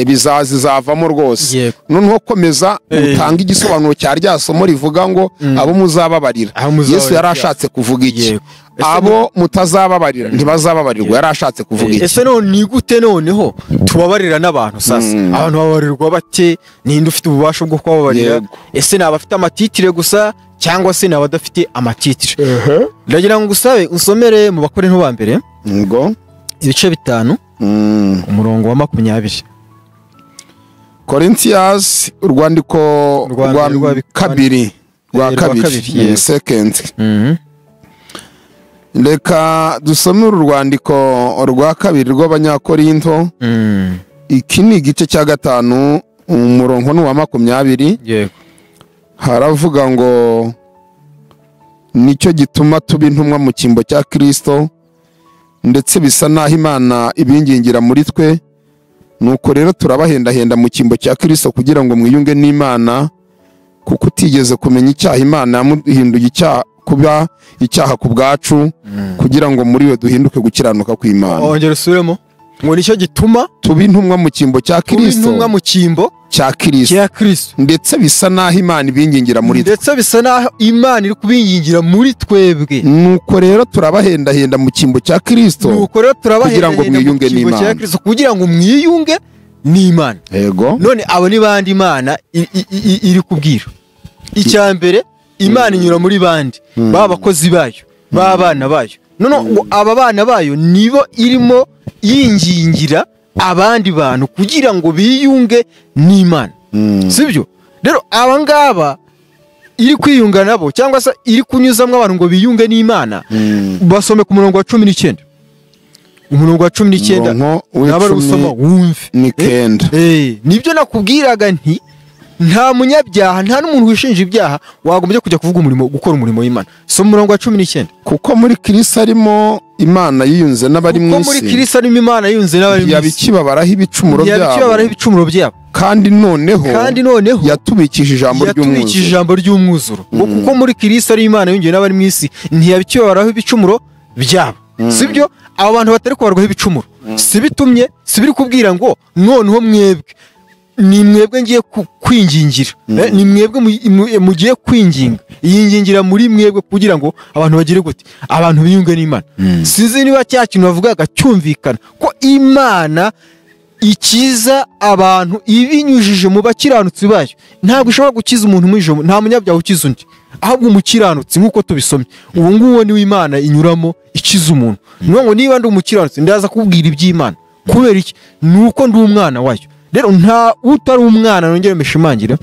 bizavamo rwose. Noneho komeza utanga igisobanuro cya rya somo rivuga ngo abo muzababarira. Yesu yari ashatse kuvuga iki? Abo mutazababarira ntibazababarirwa, yari ashatse kuvuga iki? Ese none ni gute noneho tubabarira n'abantu sasa? Abantu bababarirwa bate? Ninde ufite ububasha bwo kubabarira? Ese ni abafite amatitire gusa cyangwa se ni abadafite amatitire? Ndagira ngo ngusabe usomere mu Bakorinto ba mbere ngo ibice 5 umurongo wa 20. Corinthians urwandiko rwa kabiri second. Reka dusome uru rwandiko rwa kabiri rw'Abanyakorinto. Iki ni igice cya 5 umurongo ni wa 20. Yego. Haravuga ngo nicyo gituma tuba intumwa mu cyimbo cya Kristo, ndetse bisa naho Imana ibingingira muri twe. Nuko rero turabahendahenda mu cyimbo cya Kristo kugira ngo mwiyunge n'Imana, kuko utigeze kumenya icyaha Imana yamuhinduye icyaha kuba icyaha ku bwacu, kugira ngo muri we duhinduke gukiranuka kw'Imana. Ongera usubiremo ngo nicyo gituma tuba intumwa mu cyimbo cya Kristo, intumwa mu cyimbo cya Kristo, ndetse bisa naho Imana ibingingira muri twe, ndetse bisa naho Imana iri kubingingira muri twebwe. Nuko rero turabahendahenda mu cyimbo cya Kristo, nuko rero kugira ngo mwiyunge n'Imana, kugira ngo mwiyunge n'Imana. Yego. None abo ni bandi Imana iri kubwira? Icya mbere Imana inyura muri bandi babakozi bayo, babana bayo. None ngo aba bana bayo nibo irimo yingingira abandi bantu kugira ngo biyunge n'Imana. Sibyo? Rero aba ngaba iri kwiyunga nabo cyangwa se iri kunyuzamwe abantu ngo biyunge n'Imana, basome ku murongo wa 19. Umurongo wa 19 nabari usoma wumve. Nibyo nakubwiraga nti nta munyabyaha, nta n'umuntu wishinja ibyaha wagombye kujya kuvuga umurimo, gukora umurimo w'Imana. So umurongo wa 19. Kuko muri Kristo arimo Imana yiyunze n'abari mu isi. Kuko muri Kristo arimo Imana yiyunze n'abari mu isi. Yabikibabaraho ibicumuro byabo. Yabikibabaraho ibicumuro byabo. Kandi noneho yatubikije ijambo ry'umwuzuro. Yatubikije ijambo ry'umwuzuro. Kuko muri Kristo arimo Imana yiyunze n'abari mu isi, ntiyabikibabaraho ibicumuro byabo. Sibyo? Abo bantu batari kubarwaho ibicumuro. Sibitumye, sibiri kubwira ngo noneho mwebwe ni mwebwe ngiye kwingingira, ni mwebwe mugiye kwinginga, yingingira muri mwebwe kugira ngo abantu bagire gute, abantu biyunge n'Imana. Sinzi niba cya kintu bavugaga cyumvikana ko Imana ikiza abantu ibinyujije mu bakiranutsi bayo. Ntabwo ishobora gukiza umuntu mwijoro, nta munyabyaha ukiza undi, ahubwo umukiranutsi nk'uko tubisomye uwo nguwo niwe Imana inyuramo ikiza umuntu. Niyo ngo niba ndi umukiranutsi ndaza kubwira iby'Imana. Kubera iki? Nuko ndi umwana wayo. Rero nta utari umwana, nongere mbishimangire,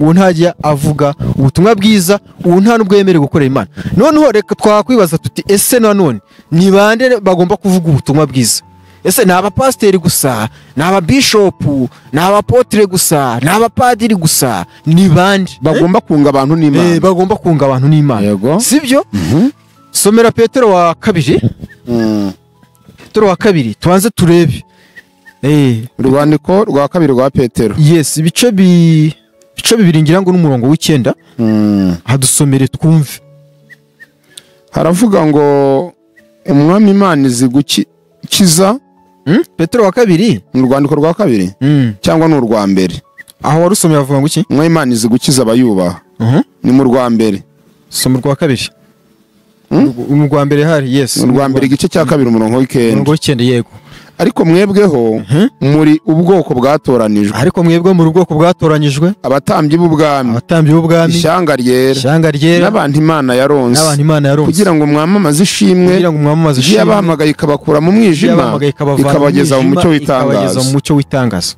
uwo ntajya avuga ubutumwa bwiza, uwo nta nubwo yemerewe gukorera Imana. Noneho reka twakwibaza tuti ese nanone ni bande bagomba kuvuga ubutumwa bwiza? Ese ni abapasiteri gusa, ni ababishopu, ni abapotre gusa, ni abapadiri gusa, ni bande bagomba kunga abantu n'Imana? Bagomba kunga abantu n'Imana. Sibyo? Somera Petero wa kabiri. Petero wa kabiri tubanze turebe Urwandiko rwa kabiri rwa Petero. Yes, ibice bibiri ngira ngo n'umurongo w'icyenda. Hadusomere twumve. Haravuga ngo umwami Imana izi gukiza. Petero wa kabiri, ni urwandiko rwa kabiri cyangwa ni urwa mbere? Aho warusomye bavuga ngo iki? Umwami Imana izi gukiza abayubaha. Ni mu rwa mbere. Soma urwa kabiri. Mu rwa mbere hari, yes. Urwa mbere igice cya kabiri umurongo w'icyenda. Umurongo w'icyenda, yego. Ariko mwebweho muri ubwoko bwatoranijwe. Ariko mwebwe muri ubwoko bwatoranyijwe. Abatambyi b'ubwami. Abatambyi b'ubwami. Ishyanga ryera. Ishyanga ryera. N'abantu Imana yaronse. N'abantu Imana yaronse. Kugira ngo mwamamaze ishimwe. Kugira ngo mwamamaze ishimwe. Yabahamagaye ikabakura mu mwijima. Ikabageza mu mucyo w'itangazo. Ikabageza mu mucyo w'itangazo.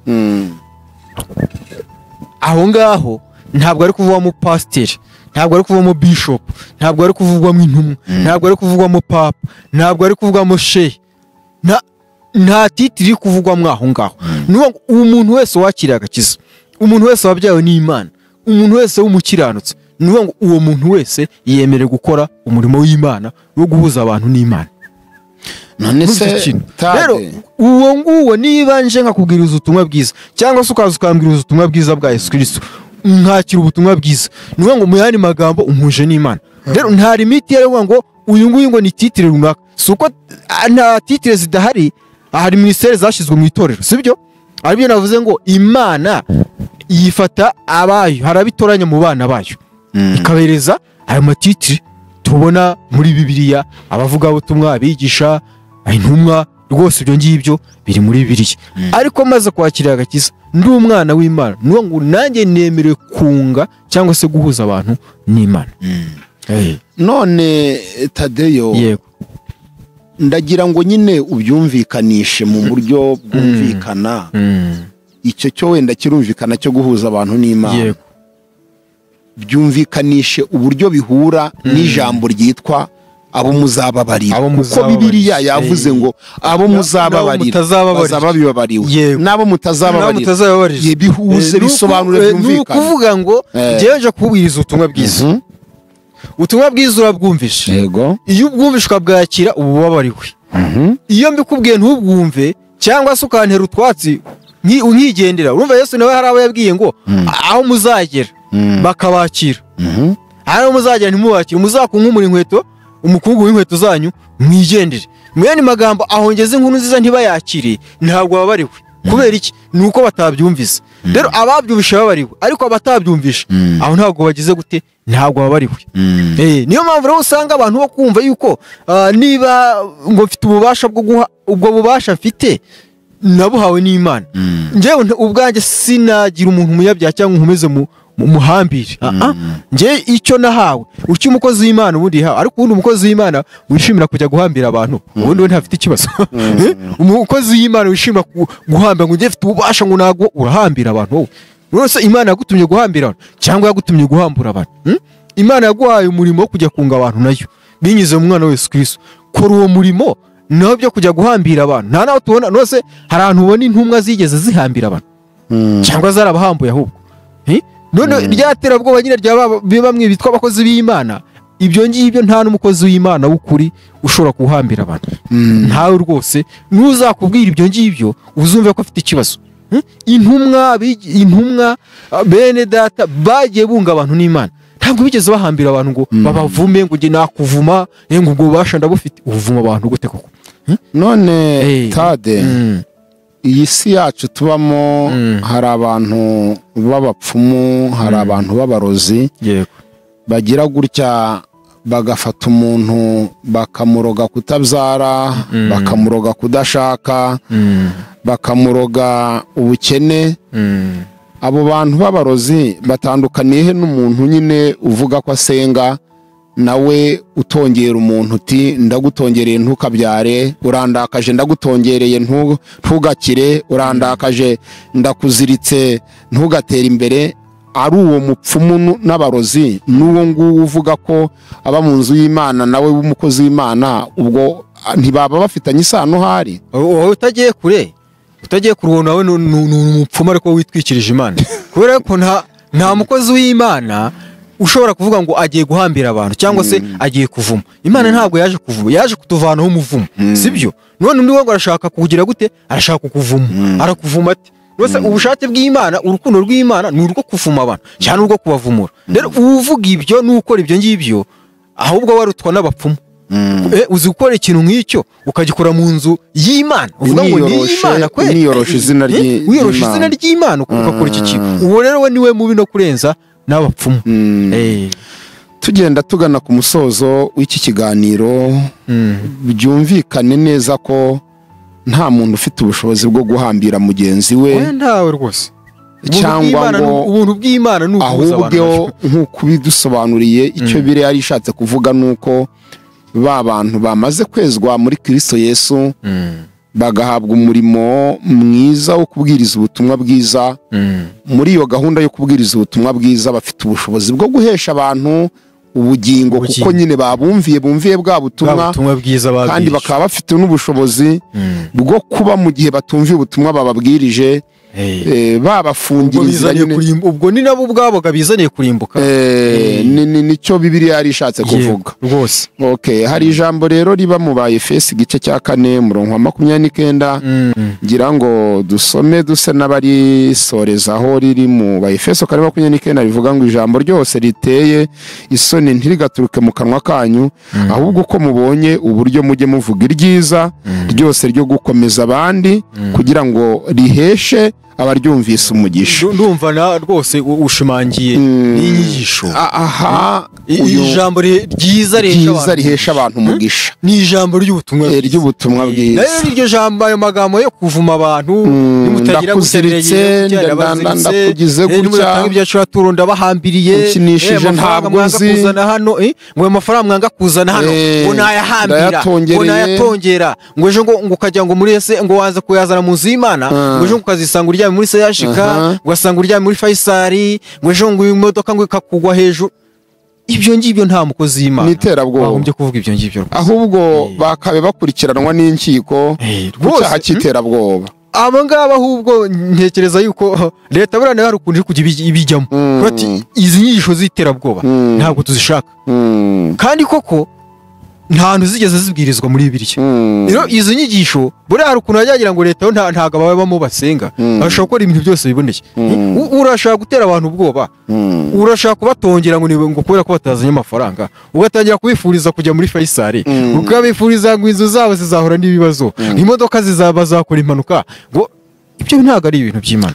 Aho ngaho ntabwo ari kuvugwamo pasiteri, ntabwo ari kuvugwamo bishop, ntabwo ari kuvugwamo intumwa, ntabwo ari kuvugwamo papa, ntabwo ari kuvugwamo shehe. Nta titiri kuvugwamo aho ngaho. Umuntu wese wakiriye agakiza, umuntu wese wabyawe n'Imana, umuntu wese w'umukiranutsi, ni ngo uwo muntu wese yemerewe gukora umurimo w'Imana wo guhuza abantu n'Imana. None se rero uwo nguwo niba nje nkakubwiriza ubutumwa bwiza cyangwa se ukaza ukambwiriza ubutumwa bwiza bwa Yesu Kristo, nkakira ubutumwa bwiza, ni ngo mu yandi magambo umpuje n'Imana. Rero nta limiti yari ngo uyu nguyu ngo ni titire runaka. Si uko nta titire zidahari, hari minisiteri zashyizwe mu itorero, sibyo? Aribyo navuze ngo Imana yifata abayo, harabitoranya mu bana bayo, ikabereza ayo matitire tubona muri Bibiliya, abavugabutumwa, abigisha, intumwa, rwose ibyo ngibyo biri muri Bibiliya. Ariko maze kwakira agakiza ndi umwana w'Imana, nuwo ngo nanjye nemerewe kunga cyangwa se guhuza abantu n'Imana. None Tadeyo, yego, ndagira ngo nyine ubyumvikanishe mu buryo bwumvikana. Icyo cyo wenda kirumvikana cyo guhuza abantu n'Imana. Yego. Byumvikanishe uburyo bihura n'ijambo ryitwa abo muzababarira. Kuko Bibiliya yavuze ngo abo muzababarira bazaba bibabariwe, n'abo mutazababarira bihuze, bisobanure, byumvikane. Ni ukuvuga ngo njyewe nje kubwiriza ubutumwa bwiza. Ubutumwa bwiza urabwumvisha. Yego. Iyo ubwumvisha ukabwakira uba ubabariwe. Iyo mbikubwiye ntubwumve cyangwa se ukantera utwatsi nkigendera, urumva Yesu nawe hari abo yabwiye ngo aho muzagera bakabakira, aho muzagera ntimubakire, muzakunkumura inkweto, umukungu w'inkweto zanyu mwigendere. Mu yandi magambo ahongeze inkuru nziza ntibayakire, ntabwo babariwe. Kubera iki? Ni uko batabyumvise. Rero ababyumvishe babariwe, ariko abatabyumvishe aho ntabwo bagize gute, ntabwo babariwe. Niyo mpamvu rero usanga abantu bo kumva yuko niba ngo mfite ububasha bwo guha, ubwo bubasha mfite nabuhawe n'Imana. Njyewe ubwanjye sinagira umuntu umunyabyaha cyangwa nkomeze muhambire. Njye icyo nahawe, ucyo umukozi w'Imana ubundi yahawe, ariko ubundi umukozi w'Imana wishimira kujya guhambira abantu, ubundi we ntafite ikibazo. Umukozi w'Imana wishimira guhambira ngo njye mfite ububasha ngo nago urahambira abantu wowe. Rwose Imana yagutumye guhambira abantu cyangwa yagutumye guhambura abantu? Imana yaguhaye umurimo wo kujya kunga abantu nayo binyuze mu mwana wa Yesu Kristo. Kora uwo murimo, naho byo kujya guhambira abantu nta naho tubona. Nose hari ahantu ubona intumwa zigeze zihambira abantu cyangwa zarabahambuye ahubwo. None rya terabwoba nyine rya bamwe bitwa abakozi b'Imana, ibyo ngibyo nta n'umukozi w'Imana w'ukuri ushobora kuhambira abantu. Ntawe rwose nuzakubwira ibyo ngibyo uzumve ko afite ikibazo. Intumwa bene data bagiye bunga abantu n'Imana, ntabwo bigeze bahambira abantu ngo babavume ngo nge nakuvuma, ngo ubwo bubasha ndabufite. Uvuma abantu gute koko? None Tade, iyi si yacu tubamo hari abantu b'abapfumu, hari abantu b'abarozi bagira gutya bagafata umuntu bakamuroga kutabyara, bakamuroga kudashaka, bakamuroga ubukene. Abo bantu b'abarozi batandukaniye he n'umuntu nyine uvuga ko asenga, nawe utongera umuntu uti ndagutongereye ntukabyare, urandakaje ndagutongereye ntugakire, urandakaje ndakuziritse ntugatere imbere? Ari uwo mupfumu n'abarozi n'uwo nguwo uvuga ko aba mu nzu y'Imana nawe w'umukozi w'Imana, ubwo ntibaba bafitanye isano hari? Wowe utagiye kure, utagiye kure, uwo nawe ni umupfumu ariko witwikirije Imana. Kubera ko nta mukozi w'Imana ushobora kuvuga ngo agiye guhambira abantu cyangwa se agiye kuvuma. Imana ntabwo yaje kuvuma, yaje kutuvanaho umuvumo, sibyo? None undi ngo arashaka kugira gute? Arashaka kukuvuma. Arakuvuma ate? Rwose ubushake bw'Imana, urukundo rw'Imana ni urwo kuvuma abantu cyane urwo kubavumura. Rero uvuga ibyo n'ukora ibyo ngibyo ahubwo warutwa n'abapfumu. Uzi gukora ikintu nk'icyo ukagikora mu nzu y'Imana, uvuga ngo ni Imana kweli, uniyoroshe izina ry'Imana, wiyoroshe izina ry'Imana ugakora iki kintu. Uwo rero we niwe mubi no kurenza n'abapfumu. Tugenda tugana ku musozo w'iki kiganiro, byumvikane neza ko nta muntu ufite ubushobozi bwo guhambira mugenzi we, ntawe rwose, cyangwa ngo ubuntu bw'Imana ni uguhuza abantu. Ahubwo nk'uko bidusobanuriye icyo bire yari ishatse kuvuga nuko ba bantu bamaze kwezwa muri Kristo Yesu, bagahabwa umurimo mwiza wo kubwiriza ubutumwa bwiza. Muri iyo gahunda yo kubwiriza ubutumwa bwiza bafite ubushobozi bwo guhesha abantu ubugingo, kuko nyine babumviye bumviye bwa butumwa bwiza, kandi bakaba bafite n'ubushobozi bwo kuba mu gihe batumviye ubutumwa bababwirije, babafungira inzira nyine. Ubwo ni nabo ubwabo bizaniye kurimbuka. Nicyo Bibiliya yari ishatse kuvuga rwose. Okay, hari ijambo rero riba mu ba Efesi igice cya 4 umurongo wa 29, ngira ngo dusome duse n'abarisorezaho. Riri mu ba Efeso 4:29 rivuga ngo ijambo ryose riteye isoni ntirigaturuke mu kanwa kanyu, ahubwo ko mubonye uburyo mujye muvuga iryiza ryose ryo gukomeza abandi, kugira ngo riheshe abaryumvise umugisha. Ndumva na rwose ushimangiye n'inyigisho. Aha, ijambo ryiza rihesha abantu umugisha ni ijambo ry'ubutumwa bwiza. Rero iryo jambo, ayo magambo yo kuvuma abantu, nimutagira gusereje, ndakugize gutya, ibyo turo ndabahambiriye, ukinishije ntabwo nzi kuzana hano, ngo ayo mafaranga mwanga kuzana hano, ngo nayahambira, ngo nayatongera, ngo ejo ngo ukajya ngo muri ese ngo waza kuyazana mu nzu y'Imana, ngo ejo ukazisanga uryamye muri Seyashika, ugasanga uryamye muri Faisal, ngo ejo ngo imodoka ngo ikakugwa hejuru. Ibyo ngibyo nta mukozi w'Imana niterabwoba wagombye kuvuga ibyo ngibyo, ahubwo bakabe bakurikiranwa n'inkiko ku cyaha cy'iterabwoba. Abo ngabo ahubwo ntekereza yuko leta buriya nayo hari ukuntu iri kujya ibijyamo, bati izi nyigisho z'iterabwoba ntabwo tuzishaka, kandi koko nta hantu zigeze zibwirizwa muri Bibiliya. Rero izo nyigisho buriya hari ukuntu yagira ngo leta yo ntabwo ababamo basenga, bashobora gukora ibintu byose biboneye. Urashaka gutera abantu ubwoba, urashaka kubatongera ngo ngo kubera ko batazanye amafaranga, ugatangira kubifuriza kujya muri Faisal, ukabifuriza ngo inzu zabo zizahora n'ibibazo, imodoka zizaba zakora impanuka, ngo ibyo ntabwo ari ibintu by'Imana.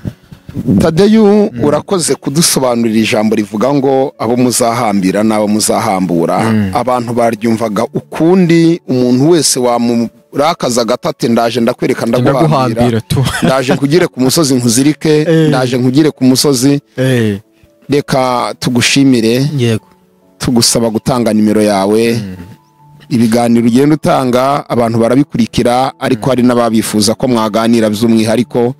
Tadeyu, urakoze kudusobanurira ijambo rivuga ngo abo muzahambira n'abo muzahambura. Abantu baryumvaga ukundi, umuntu wese wamurakaza gatate, ndaje ndakwereka ndaguhambira, ndaje nkugire ku musozi nkuzirike, ndaje nkugire ku musozi. Reka tugushimire, yego, tugusaba gutanga nimero yawe. Ibiganiro ugenda utanga abantu barabikurikira, ariko hari n'ababifuza ko mwaganira by'umwihariko,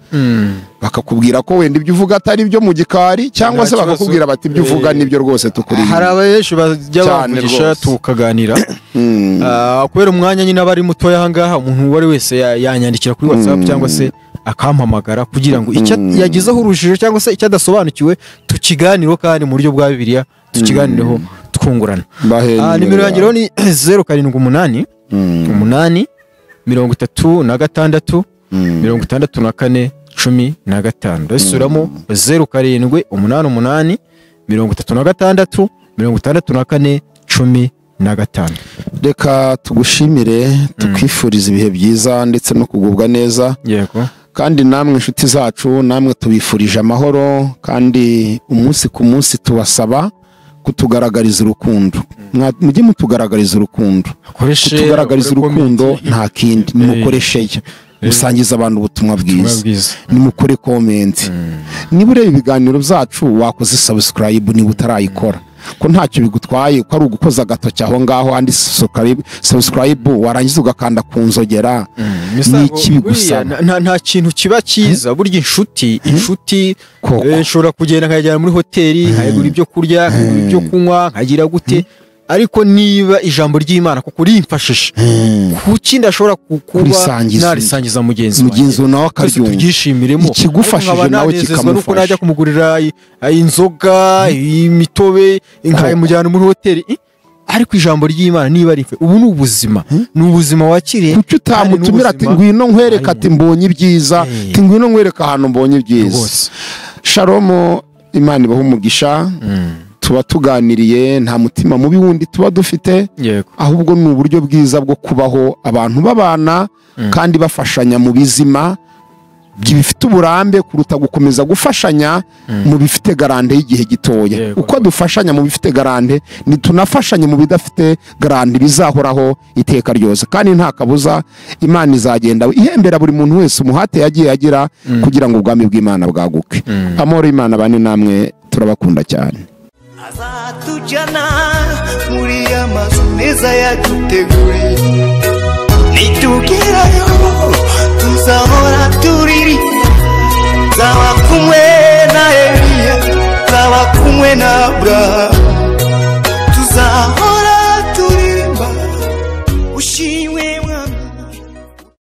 bakakubwira ko wenda ibyo uvuga atari byo mu gikari, cyangwa se bakakubwira bati ibyo uvuga nibyo rwose tukuri. Hari abenshi bajya bavugisha tukaganira, kubera umwanya nyine abari mutoya aha ngaha, umuntu uwo ari wese yanyandikira kuri WhatsApp cyangwa se akampamagara kugira ngo icyo yagizeho urujijo cyangwa se icyo adasobanukiwe tukiganireho, kandi mu buryo bwa Bibiliya tukiganireho twungurana. Nimero yanjye rero ni 078 8 36 64 15. Ndasubiramo 0788 36 64 15. Reka tugushimire, tukwifuriza ibihe byiza ndetse no kugubwa neza. Yego. Kandi namwe inshuti zacu, namwe tubifurije amahoro, kandi umunsi ku munsi tubasaba kutugaragariza urukundo. Mujye mutugaragariza urukundo. Kutugaragariza urukundo nta kindi, nimukoresheye musangiza abantu ubutumwa bwiza, nimukore comment. Niba ureba ibiganiro byacu wakoze subscribe niba utarayikora, ko ntacyo bigutwaye, ko ari ugukoza agatoki aho ngaho andi subscribe, warangiza ugakanda ku nzogera. Niki bigusaba? Nta kintu kiba cyiza burya inshuti nshobora kugenda nkajyana muri hoteli, nkagura ibyo kurya, nkagura ibyo kunywa, nkagira gute, Ariko niba ijambo ry'Imana kuko rimfashije, kuki ndashobora kuba narisangiza mugenzi wanjye nawe akaryumva, tubyishimiremo, ikigufashije nawe kikamufasha. Nuko najya kumugurira inzoga, imitobe, nkayimujyana muri hoteli, ariko ijambo ry'Imana niba rife, ubu ni ubuzima, ni ubuzima wakiriye. Kuki utamutumira ati ngwino nkwereka, ati mbonye ibyiza, ati ngwino nkwereka ahantu mbonye ibyiza. Shalom, Imana ibahe umugisha. Tuba tuganiriye nta mutima mubi wundi tuba dufite, ahubwo ni uburyo bwiza bwo kubaho abantu babana kandi bafashanya mu bizima bifite uburambe kuruta gukomeza gufashanya mu bifite garante y'igihe gitoya. Uko dufashanya mu bifite garante, ni tunafashanye mu bidafite garante bizahoraho iteka ryose. Kandi nta kabuza Imana izagenda ihembera buri muntu wese umuhate yagiye agira kugira ngo ubwami bw'Imana bwaguke. Amahoro y'Imana bane namwe, turabakunda cyane. Azatujyana muri amazu meza yaduteguriye.